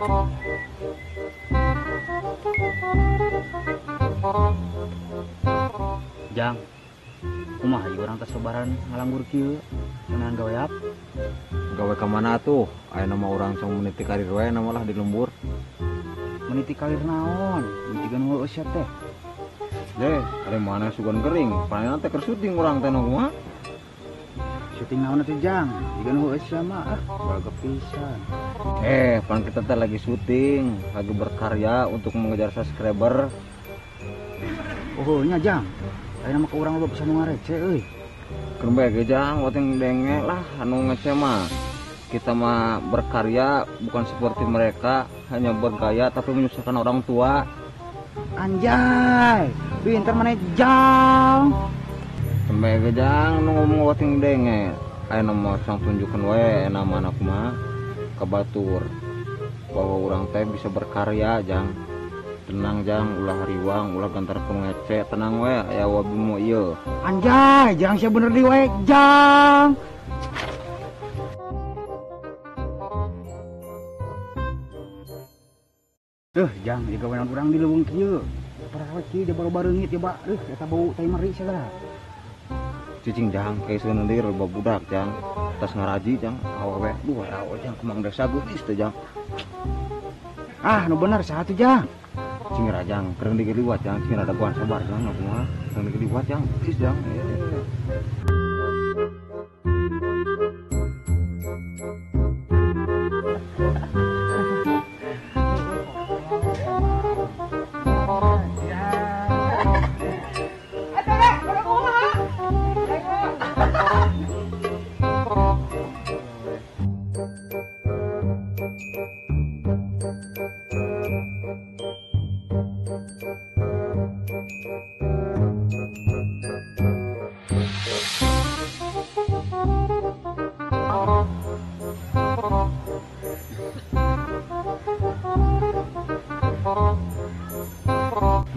Jang, kumaha ieu urang tos lebaran ngalanggur kieu? Ngeunaan gawe apa? Gawe ka mana tuh? Ayeuna mah urang cuma meniti karir we nama lah di lembur. Meniti karir naon? Meniti nu eueuh teh. Deh, ari mana sugan kering? Panena teh keur syuting urang teh nu kumaha? Syuting naon atuh Jang? Jiga nu eueuh mah ah, baga pisan. Pan kita teh lagi syuting, lagi berkarya untuk mengejar subscriber. Oh, nya Jang. Ayeuna mah ka urang loba pisan nu ngarece euy. Keun bae ge Jang, wating denge lah anu ngece mah. Kita mah berkarya bukan seperti mereka, hanya bergaya tapi menyusahkan orang tua. Anjay, pinter mana Jang. Keun bae ge Jang, nu ngomong wating denge. Ayeuna mah sang tunjukkeun we nama anak mah ka batur bahwa urang teh bisa berkarya Jang. Tenang Jang, ulah riwang, ulah gantar ngece, tenang we aya wabimo ieu. Anjay, Jang sia bener di we Jang. Duh, Jang, jiga wenan urang di leuweung kieu. Parawe kieu dia baru bareungit ya, Pak. Duh, eta bau tai meri segala. Cicing Jang, kayak seuneu deui loba budak Jang. Tas ngaraji Jang, awewe. Duh, awewe Jang kumang desa geulis teh Jang. Ah, nu bener saha tuh Jang? Cing rajang, keren dikit liwat Jang, cing rada kuan sabar Jang, aku mah. Keren dikit liwat Jang, please Jang.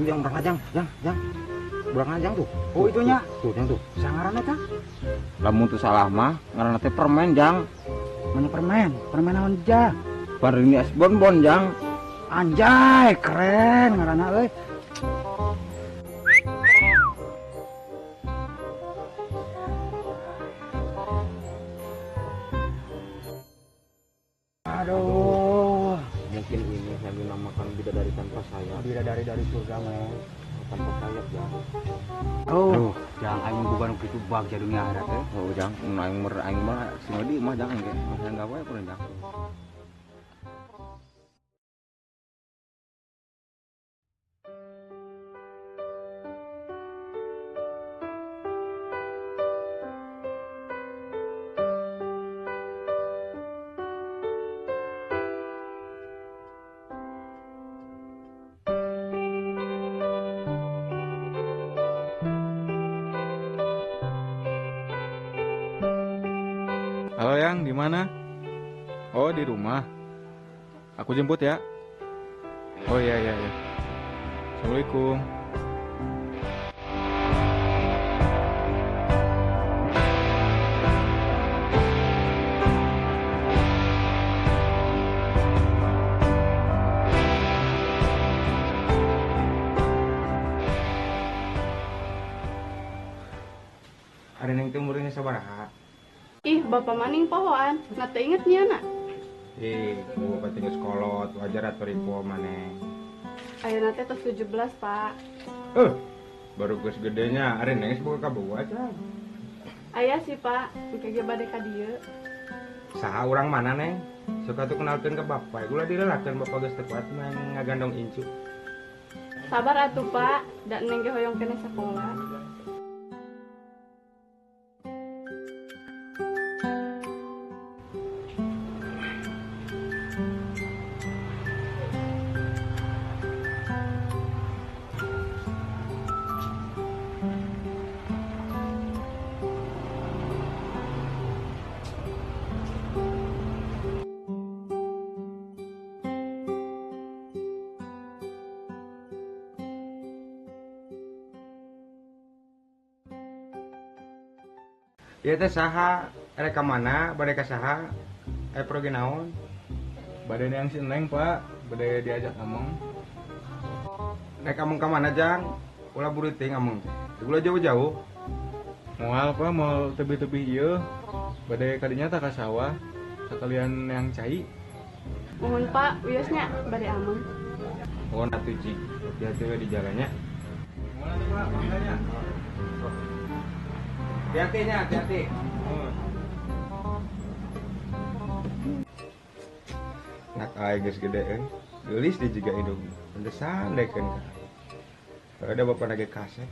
Jang, berangkat Jang, Jang, Jang. Berangkat Jang tuh. Oh, itunya. Tuh, Jang tuh. Sangaran eta? Lamun teu salah mah, ngaranna teh permen Jang. Mana permen? Permen naon Jang? Parini es bonbon Jang. Anjay, keren ngaranna euy. Aduh, mungkin ini saya dinamakan bidadari tanpa sayap. Bidadari dari surga, men. Tanpa sayap, Jang. Oh, Jang, aing bukan kitu bagja dunia akhirat teh. Oh, Jang, mun aing mer aing mah sing di mah Jang ge. Mah gawe kurang Jang. Halo Yang, di mana? Oh, di rumah. Aku jemput ya. Oh iya iya iya. Assalamualaikum. Ada yang timurnya sabaraha? Ih, bapak maning pohoan, nggak teu inget nya nak. Ih, bapak tinggal sekolot, wajar atuh ripo maneh. Ayeuna teh tos 17, Pak. Baru geus gedenya, ari neng geus boga kabogoh aja. Aya sih, Pak, engke ge bade ka dieu. Saha urang mana, Neng? Suka tuh kenalkeun ke bapak, ulah dilelakeun bapak geus teu kuat mah ngagandong incu. Sabar atuh, Pak, da neng ge hoyong keneh sakola. Ieu teh saha? Erek ka mana? Bade ka saha? Aya proge naon? Badan yang si Neng, Pak. Bade diajak ngomong. Naik ameng ka mana, Jang? Ulah buru teuing ameng teh. Ulah jauh-jauh. Moal, Pak, moal tebih-tebih ieu. Bade kadinya tah ka sawah. Sakalian yang cai. Mohon Pak, wiosnya bade ameng. Oh, atuh cik. Hati-hati we di jalannya. Moal atuh, Pak, mangganya. Hati-hati nya, hati-hati. Nak aing geus gede euy. Geulis dia juga hidung. Pantesan dekeun ka aing. Ada bapak nage kasep.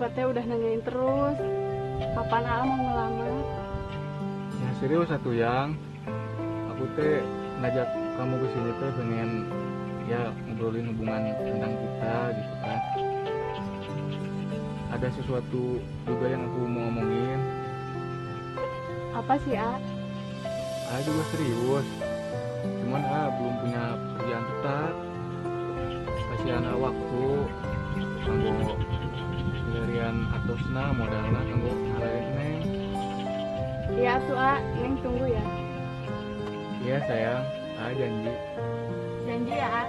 Bapak teh udah nanyain terus. Kapan Aa mau ngelamar? Ya serius satu yang. Aku teh ngajak kamu ke sini teh pengen ya ngobrolin hubungan tentang kita gitu kan. Ada sesuatu juga yang aku mau ngomongin. Apa sih, A? A juga serius. Cuman A belum punya pekerjaan tetap. Kasihan A waktu kanggo milarian atosna modalna kanggo ngalain Neng. Iya tuh A, Neng tunggu ya. Iya sayang, A janji. Janji ya A.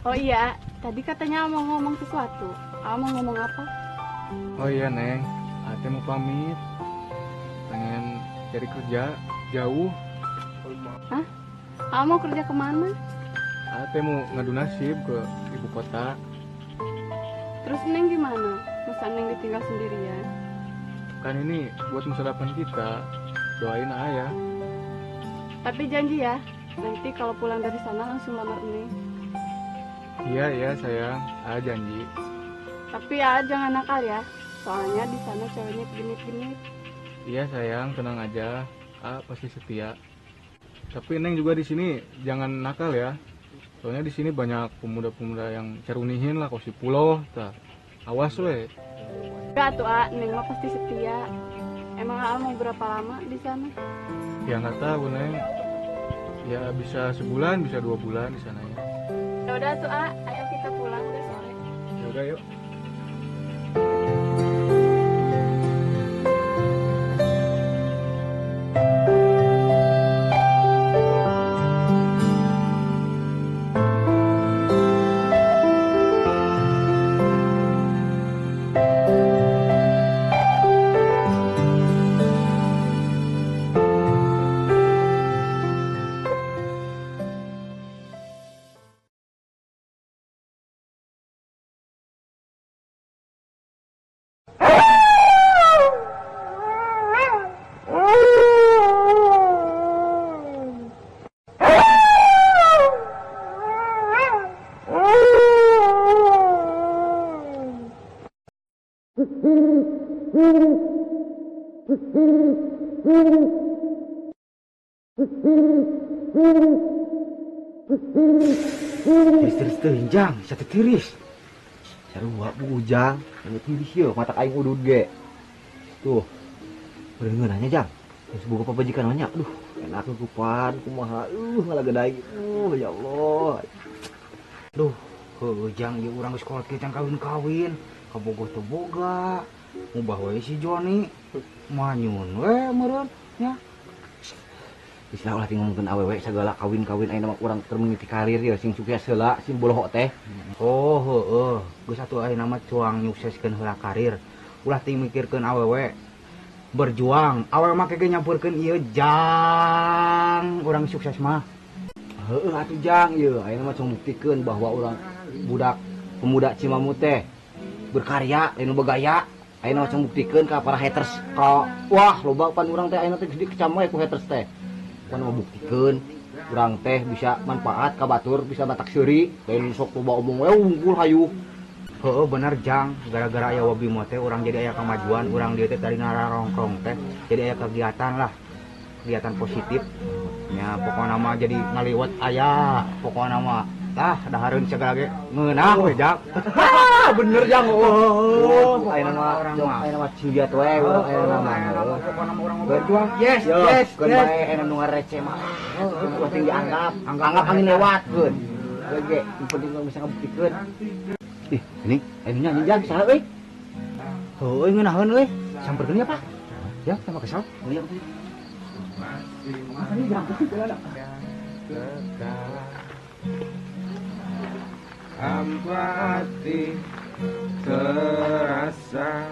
Oh iya, tadi katanya mau ngomong sesuatu. Mau ngomong apa? Oh iya Neng, Ate mau pamit. Pengen cari kerja jauh. Hah? Mau kerja kemana? Ate mau ngadu nasib ke ibu kota. Terus Neng gimana? Masa Neng ditinggal sendirian? Kan ini buat masa depan kita. Doain ayah. Tapi janji ya, nanti kalau pulang dari sana langsung lamar Neng. Iya iya sayang, A janji. Tapi ya jangan nakal ya, soalnya di sana ceweknya genit-genit. Iya sayang, tenang aja, A pasti setia. Tapi Neng juga di sini jangan nakal ya, soalnya di sini banyak pemuda-pemuda yang cerunihin lah, kosi pulau, tah. Awas weh. Enggak tuh A, Neng mah pasti setia. Emang A mau berapa lama di sana? Ya nggak tahu Neng. Ya bisa sebulan, bisa 2 bulan di sana ya. Ya udah tuh A, ayo kita pulang udah sore. Ya udah yuk. Tiris-tiris teuing jang, sate tiris. Sarua bujang, anu tiris ieu mata aing udud ge. Tuh. Berengeun nya jang. Geus boga pabajikan mah nya. Aduh, enak kupan kumaha ngalagedaing. Ya Allah. Duh, heueuh jang ieu urang geus kolot kieu can kawin-kawin. Kabogoh teu boga. Mubah we si Joni. Manyun we meureun nya. Istilah ulah ngomongkeun awewe sagala kawin-kawin ayeuna mah urang keur mengiti karir ya sing sukses heula sing boloho teh. Oh heueuh, geus atuh ayeuna mah cuang nyukseskeun heula karir. Ulah teuing mikirkeun awewe. Berjuang, awewe mah kege nyampurkeun ieu jang urang sukses mah. Heueuh atuh jang ieu ayeuna mah cuma buktikeun bahwa urang budak pemuda Cimamu teh berkarya lain begaya. Ayeuna mah cuma buktikeun ka para haters ka wah loba pan urang teh ayeuna teh geus dikecam we ku haters teh. Pan mah buktikeun urang teh bisa manfaat ka batur bisa batak seuri lain sok loba omong we wungkul hayu. Heueuh bener jang, gara-gara aya Wabimo teh urang jadi aya kemajuan, urang dieu teh tadi nararongkrong teh jadi aya kegiatan lah. Kegiatan positif. Nya pokona mah jadi ngaliwat aya, pokona mah tah dahareun segala ge ngeunah we jang. Bener jang. Oh, ayeuna mah ayeuna mah ciat we urang ayeuna mah. Pokona mah urang berjuang. Yes, yes, keun bae ayeuna nu ngarece mah. Ulah teuing dianggap, anggap angin lewat keun. Ge nu penting urang bisa ngabuktikeun. Ih, ini ayeuna nyanyi jang saha euy? Heueuh ngeunaheun euy. Samperkeun ya, Pak. Ya, sama kesal. Iya. Empati terasa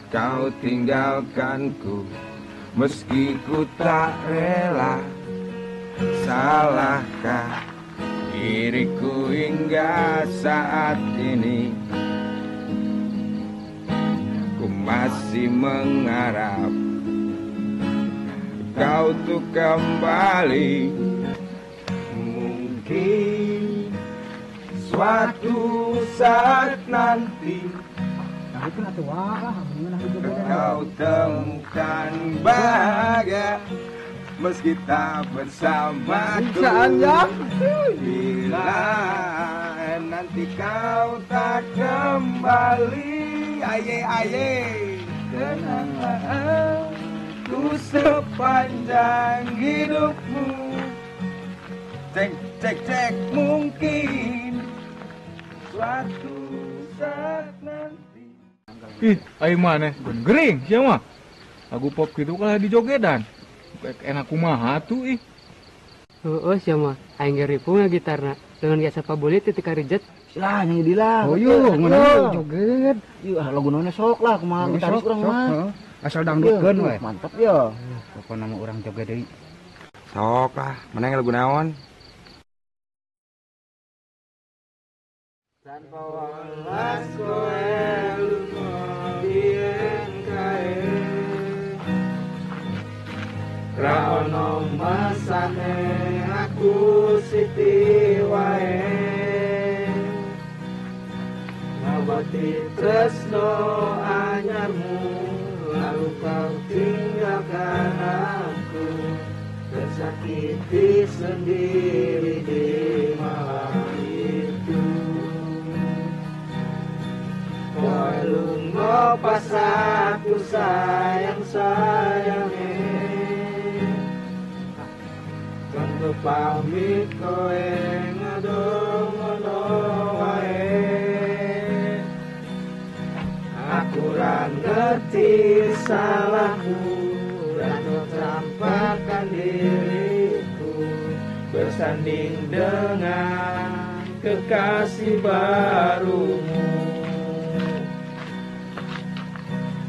kau tinggalkanku meski ku tak rela. Salahkah diriku hingga saat ini ku masih mengharap kau tuh kembali. Mungkin suatu saat nanti kau temukan bahagia meski tak bersamaku. Bila nanti kau tak kembali, aye aye, kenanglah aku sepanjang hidupmu. Cek cek cek, mungkin suatu saat nanti. Ih, ayo mana? Gering sia mah. Lagu pop gitu kalah di jogedan. Enak kumaha tuh ih. Heeh sia mah, aing ge ripuh gitarna. Dengan biasa pabulit titik karijet. Lah nyanyi dila. Oh yo, ngono joget. Ieu ah lagu naon sok lah kumaha gitaris urang mah. Asal dangdutkeun we. Mantap ya. Pokona mah urang joget deui. Sok lah, mana lagu naon? Tanpa welas kowe lunga biyen kae, ra ono masane aku siti wae. Ngabati tresno anyarmu, lalu kau tinggalkan aku, tersakiti sendiri di malam itu. Kowe lunga pas aku sayang sayange, tanpa pamit kowe ngadong ngono wae. Aku ra ngerti salahku, dan campakkan diriku bersanding dengan kekasih barumu.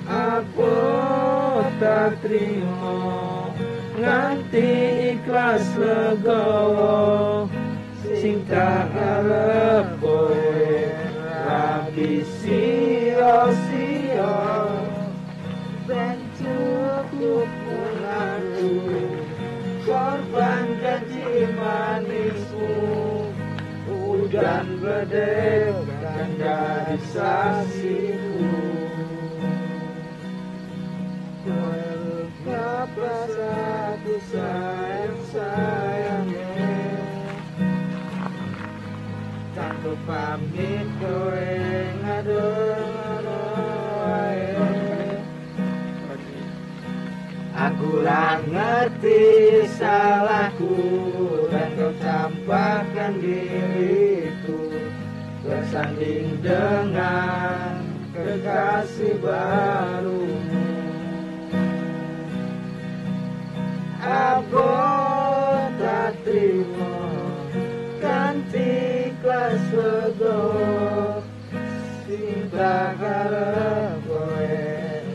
Aku tak terima nganti ikhlas legowo, sing tak arep kowe rabi sio-sio. Ben cukup aku korban janji manismu, hujan bledek kan jadi saksiku. Pas aku sayang sayangnya, tanpa pamit kowe ngadong wae. Aku ra ngerti salahku, dan kau campakkan diriku bersanding dengan kekasih barumu. Aku tak terima kanthi ikhlas legowo, sing tak arep kowe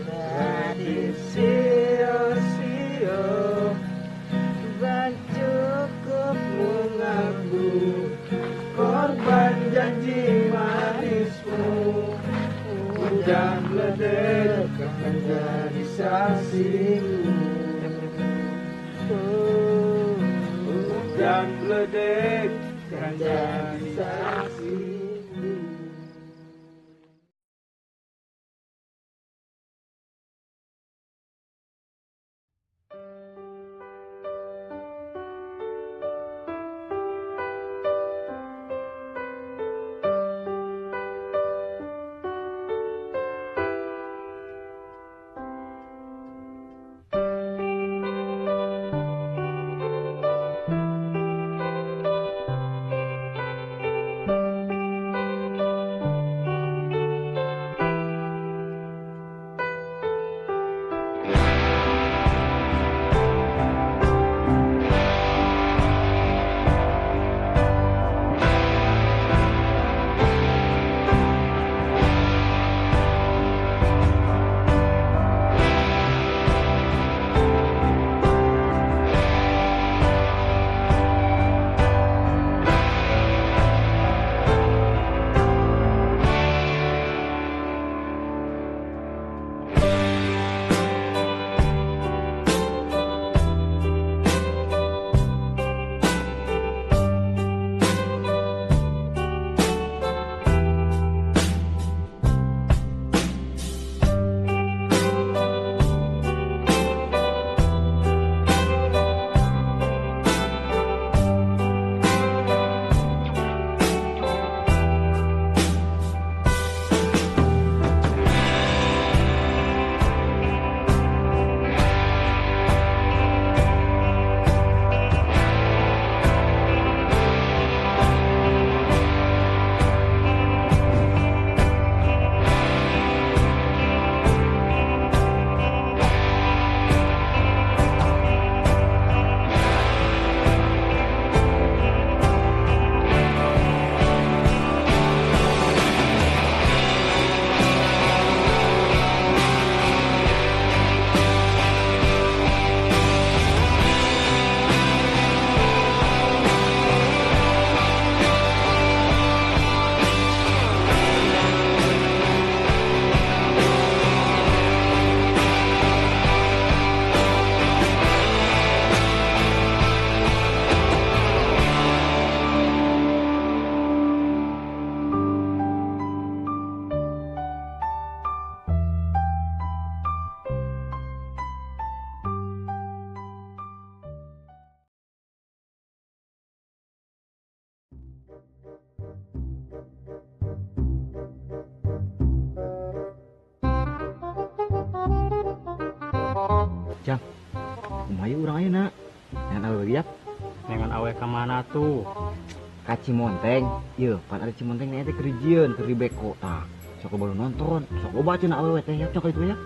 dadi sio-sio. Ben cukup mengaku korban janji manismu, hujan ledek kan jadi saksiku. Hujan ledek kan jadi saksiku. Jang, kumaha urang ayeuna? Nengan awewe yap. Nengan awewe ka mana tuh? Ka Cimonteng. Ieu pan ada Cimonteng nya teh keur dijieun, keur dibeko. Tah, sok baru nonton, sok loba cenah awewe teh yap cok itu ya.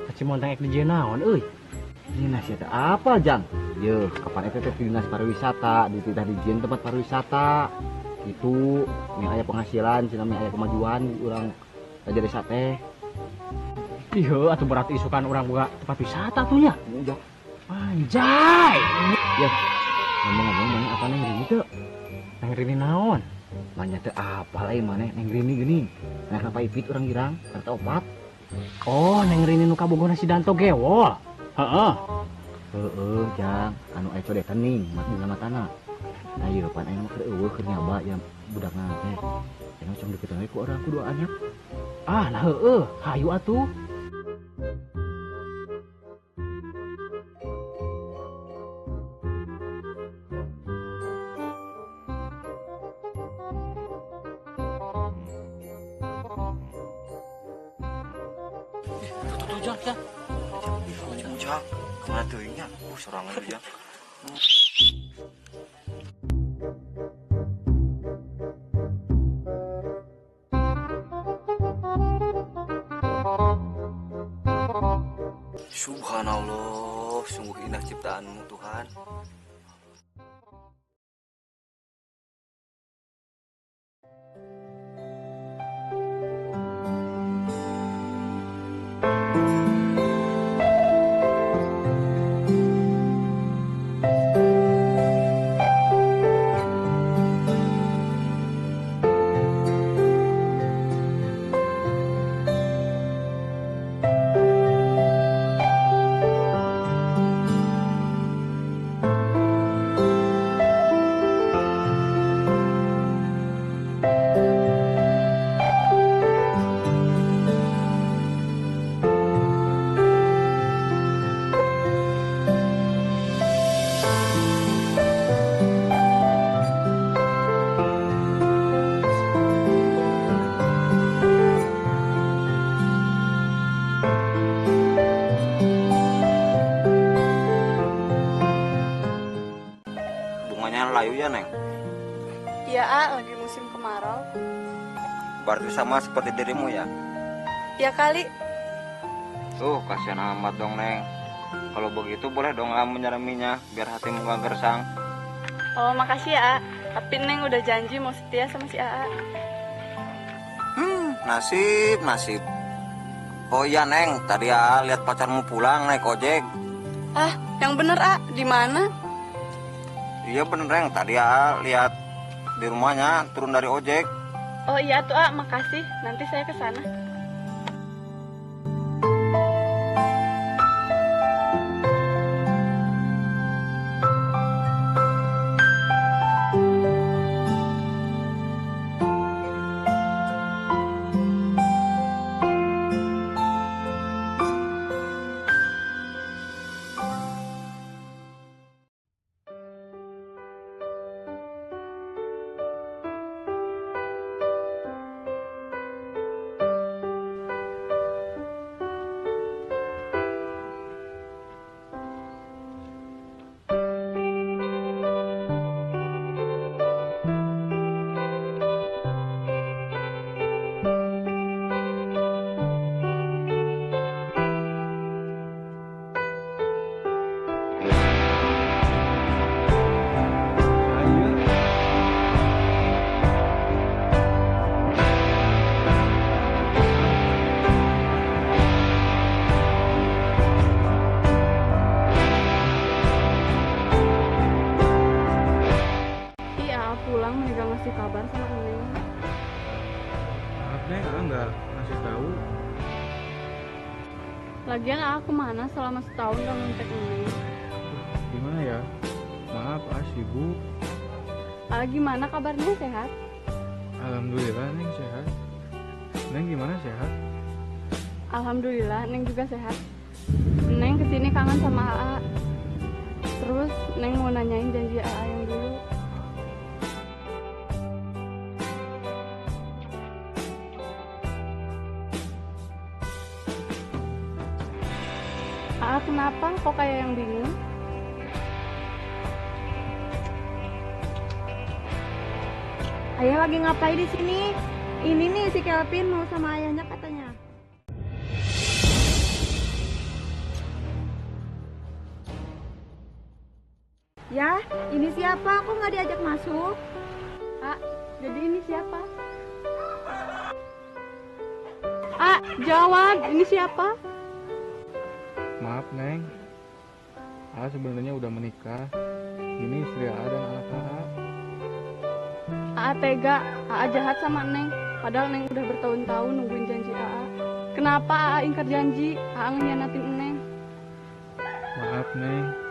Ka Cimonteng ek dijieun naon euy? Dinas ya teh apa, Jang? Yeuh, kapan eta teh dinas pariwisata, dititah dijieun tempat pariwisata. Itu meh aya penghasilan, cenah meh aya kemajuan urang raja desa teh. Iya, atuh berarti isukan urang boga tempat wisata tuh nya. Jang. Anjay. Ya, ngomong-ngomong maneh apa neng Rini teu? Neng Rini naon? Manya teu apa lain maneh neng Rini geuning. Neng kenapa ipit urang girang, karta opat. Oh, neng Rini nu kabogona si Danto Gewol. Heeh. Heeh, Jang, anu aya codetan ning, mat dina matana. Nah, ieu pan aing mah keur eueuh keur nyaba ya budakna teh. Aing mah deketan we ku urang ku duaan nya. Ah, lah heeh, hayu atuh. Tuh, Jang. Jang, kemana teuingnya? Sorangan tuh, Jang. Subhanallah, sungguh indah ciptaanmu Tuhan. Bunganya layu ya, Neng? Iya, A, lagi musim kemarau. Berarti sama seperti dirimu ya? Iya kali. Tuh, kasihan amat dong, Neng. Kalau begitu boleh dong kamu menyeraminya, biar hatimu gak gersang. Oh, makasih ya, A. Tapi Neng udah janji mau setia sama si AA. Nasib, nasib. Oh iya, Neng, tadi A lihat pacarmu pulang naik ojek. Ah, yang bener, A. Di mana? Iya bener, Neng. Tadi A lihat di rumahnya turun dari ojek. Oh iya tuh, A, makasih. Nanti saya ke sana. Pulang meninggal ngasih kabar sama Neng. Maaf Neng, aku nggak ngasih tahu. Lagian aku mana selama setahun gak ngontek Neng. Gimana ya? Maaf, sibuk. Gimana kabarnya, sehat? Alhamdulillah Neng sehat. Neng gimana, sehat? Alhamdulillah Neng juga sehat. Neng kesini kangen sama AA. Terus Neng mau nanyain janji AA yang dulu. Aa kenapa kok kayak yang bingung? Ayah lagi ngapain di sini? Ini nih si Kelvin mau sama ayahnya katanya. Ya, ini siapa? Kok nggak diajak masuk? A, jadi ini siapa? A, jawab. Ini siapa? Maaf, Neng. A sebenarnya udah menikah. Ini istri A dan anak A. AA tega, AA jahat sama Neng. Padahal Neng udah bertahun-tahun nungguin janji AA. Kenapa AA ingkar janji? AA ngehianatin Neng. Maaf, Neng.